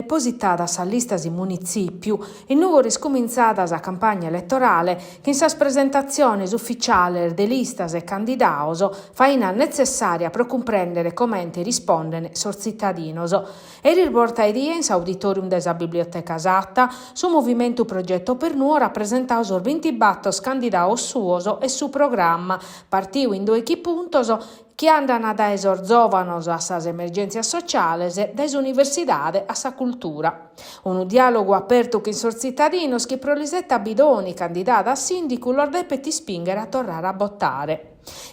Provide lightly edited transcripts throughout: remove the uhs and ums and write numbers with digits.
Depositadas sas listas in Munitzìpiu, in Nùgoro est cumintzada sa campagna eletorale chin sas presentatziones uficiales de listas e candidados, faina netzessària pro cumprèndere comente rispondent sos tzitadinos. Eris bortaedie in s'auditorium de sa Biblioteca Satta, su movimentu Progetto per Nuoro at presentadu sos bintibator candidados suos e su programma, partiu in doichi puntos, chi andan dae sos zòvanos a sas emergèntzias sociales, dae s'universidade a sa cultura. Unu diàlogu apertu chin sos tzitadinos chi pro Lisetta Bidoni, candidada a sìndicu, los depet ispìnghere a torrare a botare.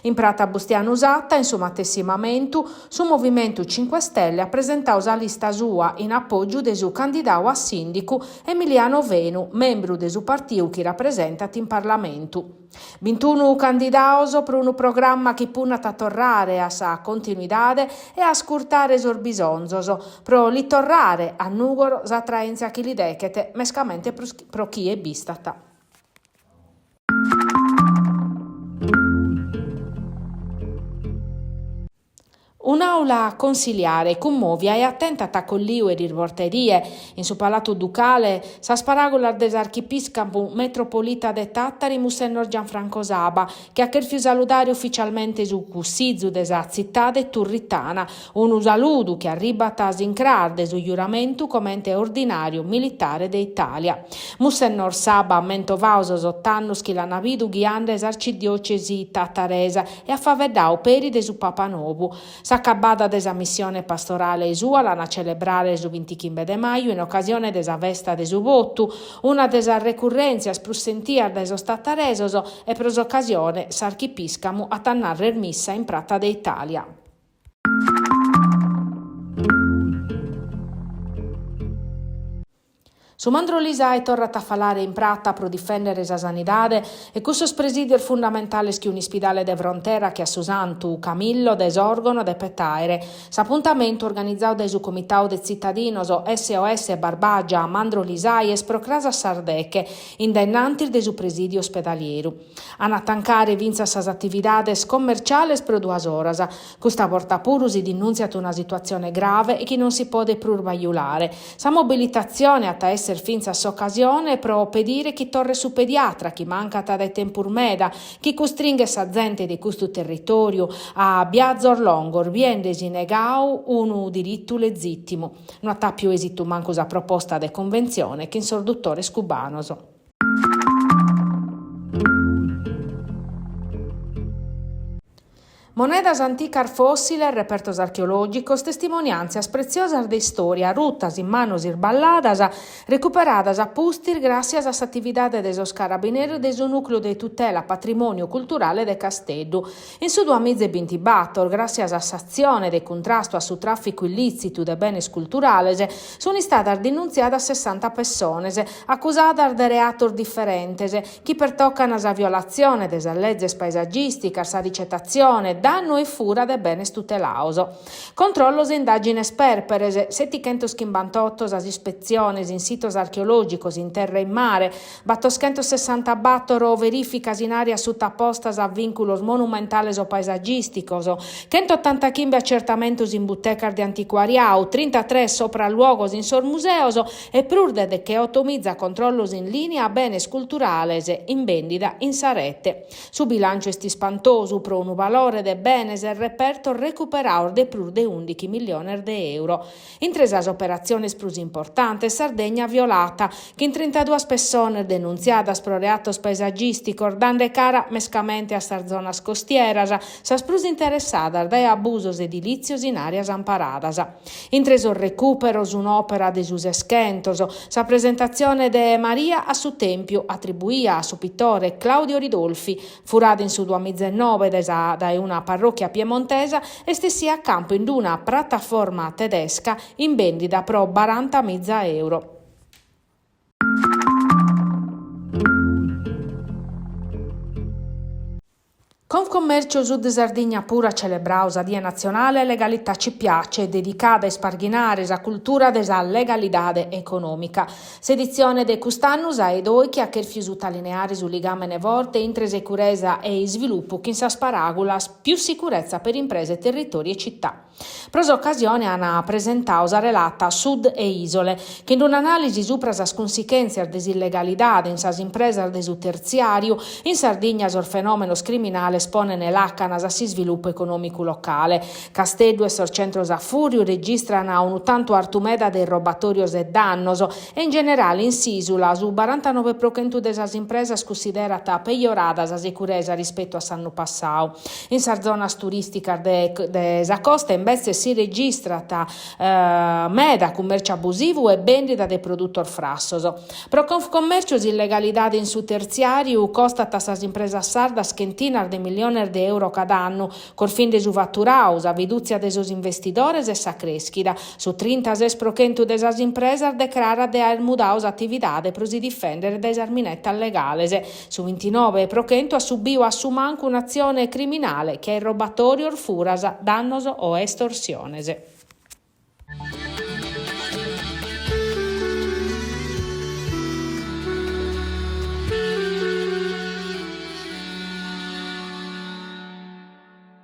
In prata Bustianu Satta, in su matessi mamentu, su Movimentu Cinque Stelle at presentadu sa lista sua in apògiu de su candidadu a sìndicu Emiliano Fenu, membru de su partiu chi rapresentat in Parlamentu. Bintunu candidados pro unu programma chi punnat a torrare a sa continuidade e a ascurtare sos bisonzos, pro li torrare a Nùgoro s'atraèntzia chi li deghet, mescamente pro chie b'istat. Un'àula consiliare cummòvia e atenta at acolliu eris bortaedie, in su Palatu Ducale, sas paràgulas de s'archipìscamu metropolita de Tàtari Mussennor Gianfranco Saba, chi at chèrfiu saludare uficialmente su Cussizu de sa tzitade turritana, unu saludu chi arribat a s'incras de su juramentu comente ordinàriu militare de Itàlia. Mussennor Saba at mentovadu sos ot'annos chi l'ant bidu ghiande s'arcidiòcesi tataresa e at faeddadu peri de su Papa nou. S'acabada de sa missione pastorale sua l'an a celebrare su bintichimbe de maju in ocasione de sa festa de su votu, una de sas recurrèntzias prus sentias dae sos tataresos e pro s'ocasione s'archipìscamu at a narrer missa in prata de Itàlia. Su Mandrolisai torrat a falare in prata pro difèndere sa sanidade e cussos presìdios fundamentales chi un'ispidale de frontera che a su Santu Camillo de Sòrgono depet àere. S'apuntamentu, organizadu dae su Comitadu de Tzitadinos SOS Barbàgia Mandrolisai est pro cras a sas deche, in dae innantis de su presìdiu ospedalieru. An a tancare fintzas sas atividades commerciales pro duas oras. Custa borta puru si dinùntziat una situatzione grave e chi non si podet prus bajulare. Sa mobilitatzione at a èssere fintzas s'ocasione pro pedire chi torret su pediatra chi mancat dae tempus meda, chi custringhet sa zente de custu territòriu a biazos longos biendesi negadu unu diritu lezìtimu. No at àpiu èsitu mancu sa proposta de cunventzione chin sos dutores cubanos. Monedas anticas fòssiles, repertos archeològicos, testimoniàntzias pretziosas de istòria rutas in manos isballadas, recuperadas a pustis gràssias a s'atividade de sos carabineris de su Nùcleu de Tutela Patrimòniu Culturale de Casteddu. In su duamiza e bintibator, gràssias a s'atzione de cuntrastu a su tràficu illìtzitu de benes culturales, sunt istadas denuntziadas sessanta pessones, acusadas de reatos diferentes, chi pertocan sa violatzione de sas lezes paesagìsticas, sa ricetatzione, dannu e fura de benes tutelados. Controllos e indàgines pèrperes, setichentoschimbantotto sas ispetziones in sitos archeològicos in terra e in mare, batoschentosessantabator verìficas in àreas sutapostas a vìnculos monumentales o paesagìsticos, chentotantachimbe acertamentos in butecas de anticuariadu, trintatres sopralluogos in sos museos, e prus de decheotomiza controllos in lìnia a benes culturales in bèndida in sa rete. Su bilànciu est ispantosu pro unu valore de benes e repertos recuperados de prus de ùndighi milliones de euro. Intre sas operatziones prus importantes Sardegna Violata, chin trintaduas pessones denuntziadas pro reatos paesagìsticos dande cara mescamente a sas zonas costieras, sas prus interessadas dae abusos edilìtzios in àreas amparadas. Intre sos recùperos un'òpera de su Seschentos, sa presentatzione de Maria a su Tèmpiu, atribuia a su pitore Claudio Ridolfi, furada in su duamiza e noe dae una parròchia piemontesa, est essia a campu in una prataforma tedesca in bèndida pro barantamiza euro. Confcommercio Sud Sardigna puru at celebradu sa Die Natzionale Legalità ci piace, dedicada a isparghinare sa cultura de sa legalidade econòmica. S'editzione de cust'annu sa 'e doichi at chèrfiu sutalineare su ligàmene forte intre securesa e isvilupu chin sas paràgulas più sicurezza per imprese, territori e città. Pro s'ocasione an presentadu sa relata Sud e Isole, chin un'anàlisi supra sas cunsichèntzias de s'illegalidade in sas impresas de su tertziàriu, in Sardigna sos fenòmenos criminales ponen làcanas a s'isvilupu econòmicu locale. Casteddu e sos centros a fùrriu registran unu tantu artu meda de irrobatòrios e dannos e in generale in s'ìsula su barantanoe pro chentu de sas impresas cussiderat pejorada sa securesa rispetu a s'annu passadu. In sas zonas turìsticas de sa costa imbetzes si registrat meda cummèrciu abusivu e bèndida de produtos frassos. Pro Confcommercio s'illegalidade in su tertziàriu costat a sas impresas sardas chentinas de milliones de euro cada annu, corfinde su faturadu, sa fidùtzia de sos investidores e sa crèschida. Su trintases pro chentu de sas impresas decrarat de aer mudadu s'atividade pro si difèndere dae sas minetas legales. Su bintinoe pro chentu at subidu a su mancu un'atzione criminale che a irrobatòrios, furas, dannos o estorsiones.